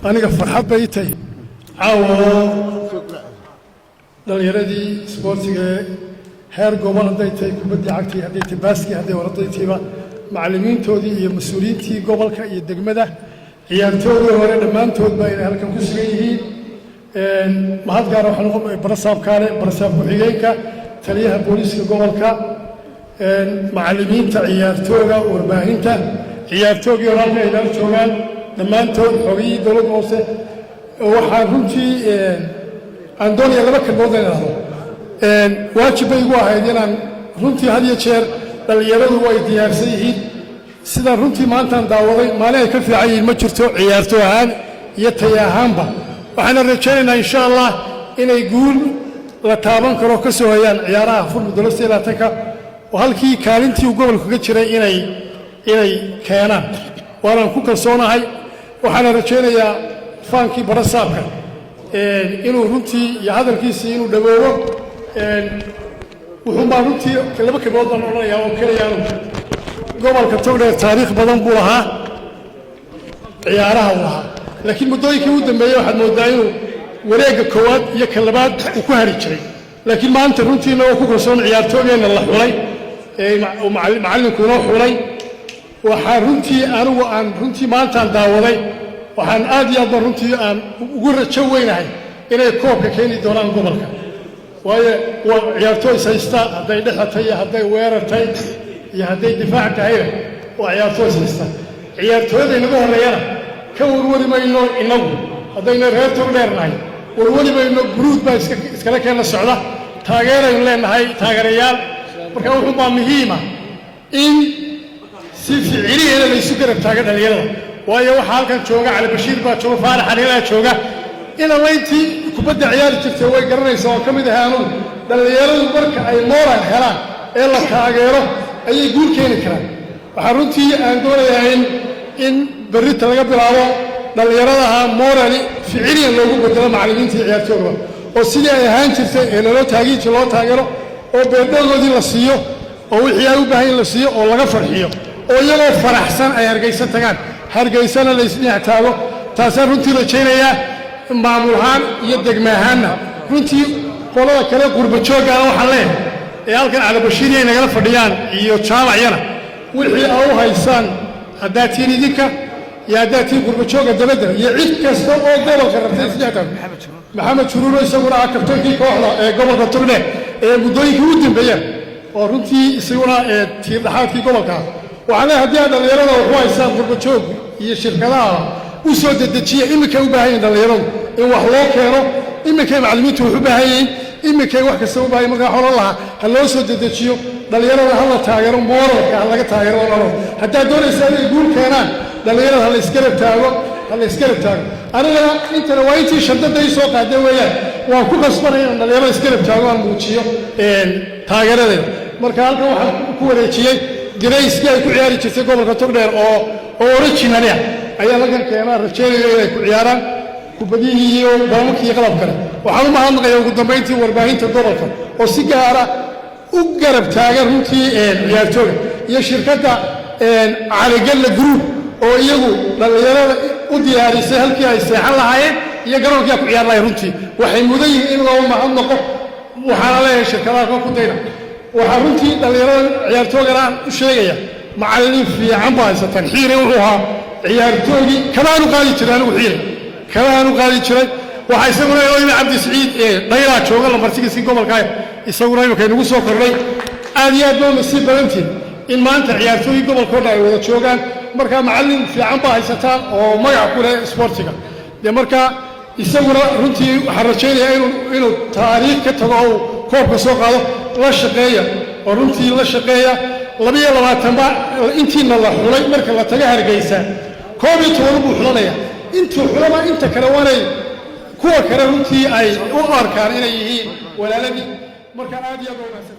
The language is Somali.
Aniga farxad bay tahay caawa oo dhallinyaradii isboortiga ee heer gobol, hadday tahay kubaddii cagtii, hadday tahay baaskii, hadday orodaytiiba, macallimiintoodii iyo mas-uuliyiintii gobolka iyo degmada, ciyaartoodii hore, dhammaantoodba inay halkan ku sugan yihiin. Mahad gaara waxaan ugu barasaabkaale, barasaab ku-xigeenka, taliyaha booliiska gobolka, macallimiinta, ciyaartooga, warbaahinta, ciyaartoogii hore halkan ay nala joogaan dhammaantood, xogiyihii dowladda hoose. Waxaan runtii aan doonaya laba kelmood in idhahdo. Waajib bay igu ahayd inaan runtii had iyo jeer dhallinyaradu way diyaarsan yihiin. Sidaan runtii maantaan daawaday, maalin ay ka fiican yihiin ma jirto, ciyaartoo ahaan iyo tay ahaanba. Waxaana rajaynaynaa, insha Allah, inay guul la taaban karo ka soo hayaan ciyaaraha furmi doona 28-ka, oo halkii kaalintii uu gobolku ka jiray inay keenaan. Waanaan ku kalsoonahay. Waxaana rajaynayaa faankii barasaabka inuu runtii iyo hadalkiisii inuu dhawoobo. Wuxuunbaa runtii laba kelmood baan odhanayaa oo keliyaanu. Gobolka Togdheer taariikh badan buu lahaa, ciyaaraha uu lahaa, laakiin muddooyinkii ugu dambeeyey waxaad mooddaa inuu wareegga koowaad iyo ka labaad uu ku hari jiray. Laakiin maanta runtii inagoo ku kalsoon ciyaartoogeenna la xulay ee macallinku inoo xulay, waxaa runtii anigu aan runtii maantaan daawaday, waxaan aad iyo aad baan runtii aan ugu rajo weynahay inay koobka keeni doonaan gobolka, waayo waa ciyaartooy is haysta. Hadday dhexatay iyo hadday weerartay iyo hadday difaac tahayba, waa ciyaartooy is haysta. Ciyaartooyada inaga horreeyana ka warwari mayno. Innagu haddayna reer Togdheer nahay, warwari mayno. Guruud baa iskala keenna socda, taageeraynu leenahay, taageerayaal. Marka wuxuunbaa muhiima in si ficiliheeda laysu garab taaga dhallinyarada, waayo waxaa halkan jooga Cali Bashiir baa jooga, Faarax Xaliilaa jooga. Ina layntii kubadda ciyaari jirtay way garanaysaa oo ka mid ahay anugu. Dhallinyaradu marka ay moral helaan ee la taageero ayay guul keeni karaan. Waxaa runtii aan doonayaa in berrita laga bilaabo dhallinyaradaha morally ficiliyan loogu bedelo macallimiintii ciyaartoogaba, oo sidii ay ahaan jirtay ee laloo taagiinji loo taageero, oo beerdhagoodii la siiyo, oo wixii ay u baahan yihin la siiyo, oo laga farxiyo, oo iyagoo faraxsan ay Hargaysa tagaan, Hargaysana la isdhinac taago. Taasaan runtii rajaynayaa maamul ahaan iyo degme ahaanna. Runtii qolada kale qurba jooggaana waxaan leeyahay ee halkan Calibashiiriya ay nagala fadhiyaan iyo jaamacyana, wixii aa u haysaan, haddaad tihiin idinka iyo haddaad tihiin qurba joogga dabadda iyo cid kasta oo gobolka rabtay isdhex taago. Maxamed Juruuro isaguna ah kabtoonkii kooxda ee gobolka Togdheer ee muddooyinkii u dambeeyeen, oo runtii isaguna ee tiir dhexaadkii gobolka ah, waxaan leeyahay haddii aad dhallinyarada waxu haysaan, qurba joog iyo shirkadaha u soo dedejiya. Iminkay u baahan yihin dhallinyaradu in wax loo keeno, iminkay macallimiintu wax u baahan yihiin, iminkay wax kasta u baahan. Markaa waxaan lahaa ha loo soo dedejiyo dhallinyarada, ha la taageero, moralka ha laga taageero. Ololo haddaad doonaysaa inay guul keenaan dhallinyarada, ha la isgarab taago, ha la isgarab taago. Anigana intana waa intii shandada ii soo qaaday weeyaan. Waan ku qasbanaya inaan dhallinyarada isgarab taago, aan muujiyo taageeradeeda. Marka halkan waxaan ku wareejiyey dirayskii ay ku ciyaari jirtay gobolka Togdheer oo original ah ayaa halkan keenaa, rajaynayo inay ku ciyaaraan kubadihii iyo boomankii iyo qalab kale. Waxaan u mahadnaqayaa ugu dambayntii warbaahinta gobolka oo si gaara u garab taagan runtii ciyaartooga, iyo shirkadda Caligalla Group oo iyagu dhallinyarada u diyaarisay halkii ay seexan lahaayeen iyo garoonkii ay ku ciyaar lahayen. Runtii waxay mudan yihiin in loo mahadnaqo. Waxaana leeyahay shirkadaha ku dayna. Waxaa runtii dhallinyarada ciyaartoogana aan u sheegaya, macallin fiican baa haysataan. Xiire wuxuu ahaa ciyaartoogii kabaanu qaadi jiray, anigu Xiire kabaanu qaadi jiray. Waxaa isaguna inoo yimi Cabdi Siciid ee Dhaylaa jooga, lambarsigiisii gobolka, isaguna imika inagu soo kordhay. Aad iyo aad baa nasiib badantiin in maanta ciyaartooyii gobolka o dhan ay wada joogaan. Marka macallin fiican baa haysataan oo magac ku leh isboortiga. Dee marka isaguna runtii waxaan rajaynayaa inuu taariikh ka tago oo uu koobka soo qaado. La shaqeeya oo runtii la shaqeeya. 22 ba intiina la xulay, marka la tago Hargeysa 11 buu xulanaya. Intuu xulaba inta kale waanay kuwa kale runtii ay u arkaan inay yihiin walaaladii. Marka aad iyo aad waa wanaagsan.